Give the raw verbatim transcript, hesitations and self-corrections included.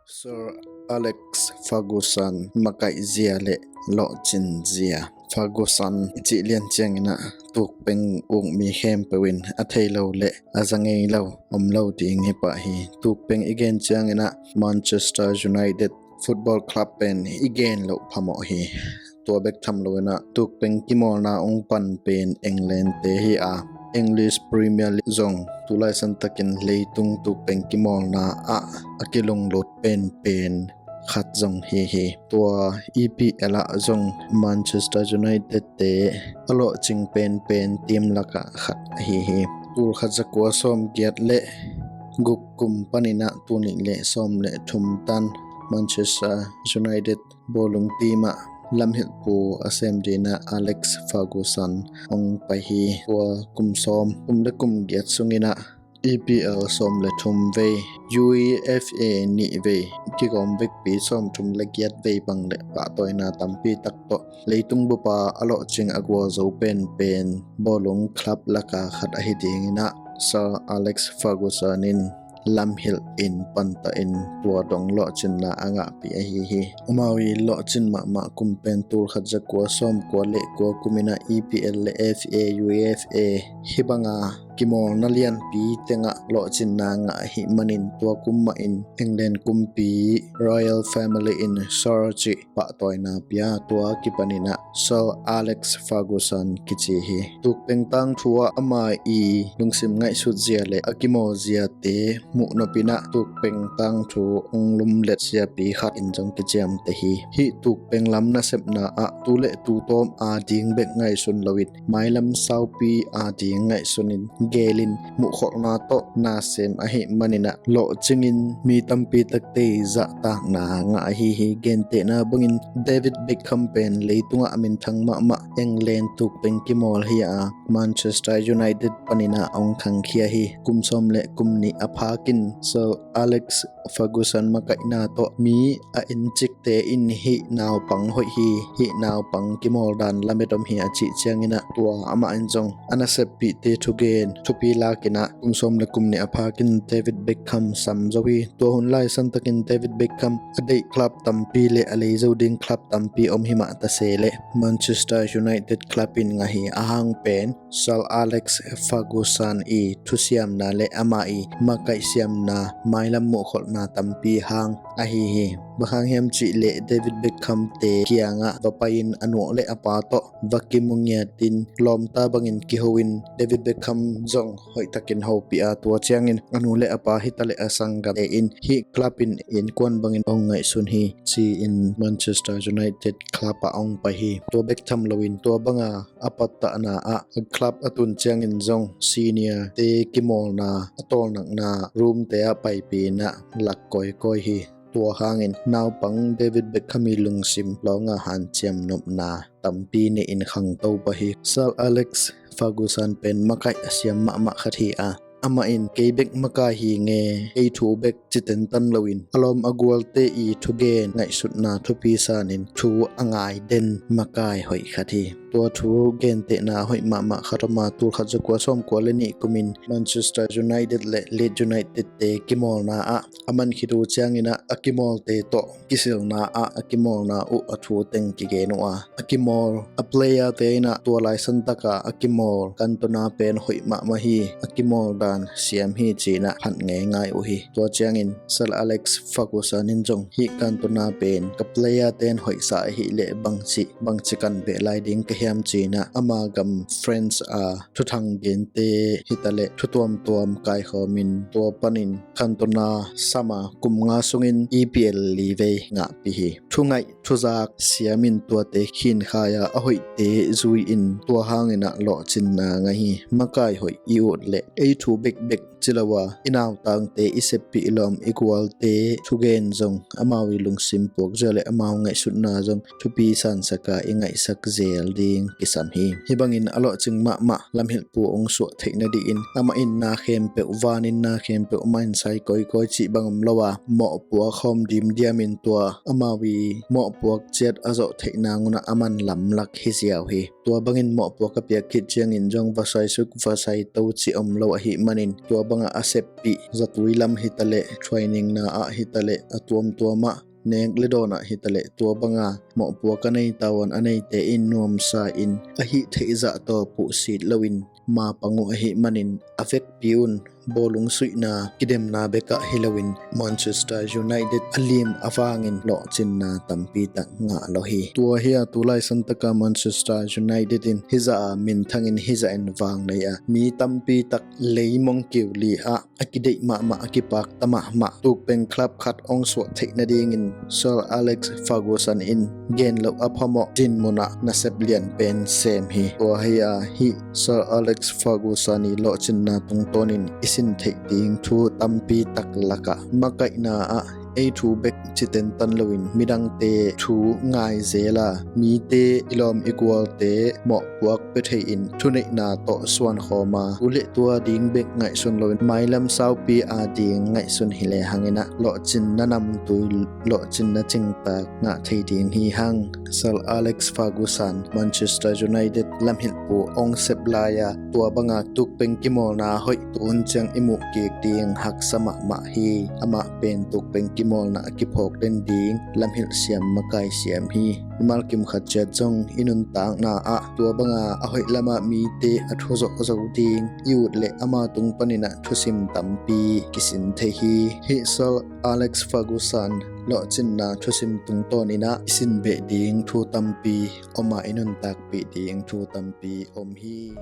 Sir Alex Ferguson makaihzia le lawhcinzia. Ferguson i cih lian ciangin ah tukpeng ukmi khempeuh in a thei lo le a za ngei lo om lo ding hi pah hi. Tukpeng i gen ciangin ah Manchester United Football Club pen i gen loh phamawh hi. Tua bek tham loin ah tukpeng kimawlna ong pan pen England te hi a, English Premier League zong tulaisan takin leitung tukpeng kimawlna ah a kilunglut penpen khat zong hi hi. Tua E P L ah zong Manchester United te a lawhcing penpen team lakah khat ahi hi. Tul khat za kua sawm giat le guk kum panin ah tul nih le sawm le thum tan Manchester United bawlung team ah lamhilhpu a sem dingin ah Alex Ferguson ong pai hi. Tua kum sawm, kum le kum giat sungin ah E P L sawm le thum vei, U E F A nih vei, kigawm vekpi sawm thum le giat vei bang le pahtawina tampi tak tawh leitung bupa a lawhcing a gualzo penpen bawlung club laka khat ahi dingin ah Sir Alex Ferguson in lamhilh in panta in tua dong lawhcinna a ngahpih ahi hi. Amau i lawhcin mahmah kum pen tul khat za kua sawm kua le kua kumin ah E P L le F A, U E F A hi banga kimawlna lianpi tengah lawhcinna ngah ahih manin tua kum mahin England kumpi Royal Family in Sir cih pahtawina pia, tua kipanin ah Sir Alex Ferguson kici hi. Tukpeng tangthu ah ama i lungsim ngaihsutzia le a kimawlziate muhnopin ah tukpeng tangthu ong lumlet siapi khat in zong kiciamteh hi. Hih tukpeng lam nasepna ah tu le tu tawm ading bek ngaihsun loin mailam saupi ading ngaihsunin gelin muhkholhna tawh nasem ahih manin ah lawhcingin mi tampi takte zahtakna ngah ahi hi. Gentehna bangin David Beckham pen leitungah a minthang mahmah England tukpeng kimawl hi a, Manchester United panin ah ong khangkhia hi. Kum sawm le kum nih a phakin Sir Alex Ferguson makaihna tawh mi a encikte in hih naupang hoih hi, hih naupang kimawldan lamet om hi a cih ciangin ah tua amah in zong a naseppihte thugen thupi lakin ah kum sawm le kum nih a phakin David Beckham sam zo hi. Tua hun laisan takin David Beckham a deih club tampi le a lei zo ding club tampi om hi mah ta se le Manchester United club in ngah hi. A hang pen Sir Alex Ferguson i thusiamna le ama i makaihsiamna mailam muhkholhna tampi hang ahi hi. Bang hang hiam cih leh David Beckham te kiangah va pai-in a nu le a pa tawh va kimu ngiatin lawmta bangin kiho-in David Beckham zong hoihtakin hopih a, tua ciangin a nu le a pa hitaleh a sanggamte in hih club in innkuan bangin ong ngaihsun hi ci-in Manchester United club ah ong pai hi. Tua bek tham loin tua banga a pattahna ah club a tun ciangin zong senior te kimawlna a tawlnakna room te ah paipih in ah lak kawikawi hi. Tua hangin naupang David Beckham i lungsim lawnga hanciam nopna tampi nei-in khangto pah hi. Sir Alex Ferguson pen makaih a siam mahmah khat hi a, amah in kei bek makai hi nge, kei thu bek ci tentan loin a lawm a gualte i thugen ngaihsutna thupi sanin thu a ngai den makai hoih khat hi. Tua thu gentehna hoih mahmah khat om a, tul khat za kua sawm kua le nih kumin Manchester United le Leeds United te kimawlna ah a man khit uh ciangin ah a kimawlte tawh kisilna ah a kimawlna uh a thu teng kigen uh a, a kimawl a player te in ah tua laisan taka a kimawl Cantona pen hoih mahmah hi, a kimawl dan siam hi ci-in ah phat ngeingai uh hi. Tua ciangin Sir Alex Ferguson in zong hih Cantona pen ka player ten hoihsa ahih leh bangci bangci kan beh lai ding ka hiam ci-in ah ama gam France a thuthang gente hitaleh thu tuamtuam kaikhawmin tua panin Cantona sama kum nga sungin E P L li vei ngahpih hi. Thungaih thuzak siamin tuate khinkhaia a hoihte zui-in tua hangin ah lawhcinna ngah hi. Makai hoih i ut leh ei thu bekbek ci lo a, i nautangte, i seppih lawm, i gualte thugen zong amau i lungsim puakzia le amau ngaihsutna zong thupi sansaka i ngaihsak zel ding kisam hi. Hih bangin a lawhcing mahmah lamhilhpu ong suah theih nadingin amah in na khempeuh, vanin na khempeuh amah in sai kawikawi cih bang om lo a, mawhpuak hawm dimdiamin tua amau i mawhpuak ciat a zawh theih nangun ah a man lamlak hi ziau hi. Tua bangin mawhpuak a piak khit ciangin zong va saisuk va saito cih om lo ahih manin tua bangah a seppih zatui lam hitaleh, training na ah hitaleh, a tuamtuamah nek le dawnah hitaleh, tua banga mawhpuak a nei tavuan a neite in nuamsa in a hih theih zah tawh puhsit loin mapang uh ahih manin a vekpi un bawlung suihna kidemna bekah hi loin Manchester United a lim a vangin lawhcinna tampi tak ngah lo hi. Tua hi a, tulai santaka Manchester United in hizah a minthangin hizah in vang nei a, mi tampi tak leimong kiu li ah a kideih mahmah, a kipak ta mahmah tukpeng club khat hong suah theih nadingin Sir Alex Ferguson in gen loh a phamawh dinmun ah nasep lian pen sem hi. Tua hi a, hih Sir Alex Ferguson i lawhcinna tungtawnin i sin theih ding thu tampi tak lakah makaihna ah ei thu bek citen tan loin midangte thu ngai zel a, mite i lawm i gualte mawhpuak pia thei in thuneihna tawh suankhawm a, tu le tua ding bek ngaihsun loin mailam saupi a ding ngaihsun hi le hangin ah lawhcinna namtui, lawhcinna cingtak ngah thei ding hi hang. Sir Alex Ferguson, Manchester United lamhilhpu hong sep lai a, tua banga tukpeng kimawlna hoih tun ciang i muh kik ding haksa mahmah hi. Amah pen tukpeng kimawlna a kiphawk den ding lamhilh siam makai siam hi. Mimal kim khat ciat zong i nuntakna ah tua banga a hoih lamah mite a thuzawh zo ding i ut leh ama tung panin ah thusim tampi kisin thei hi. Hih Sir Alex Ferguson lawhcinna thusim tungtawnin ah i sin beh ding thu tampi om a, i nuntakpih ding thu tampi om hi.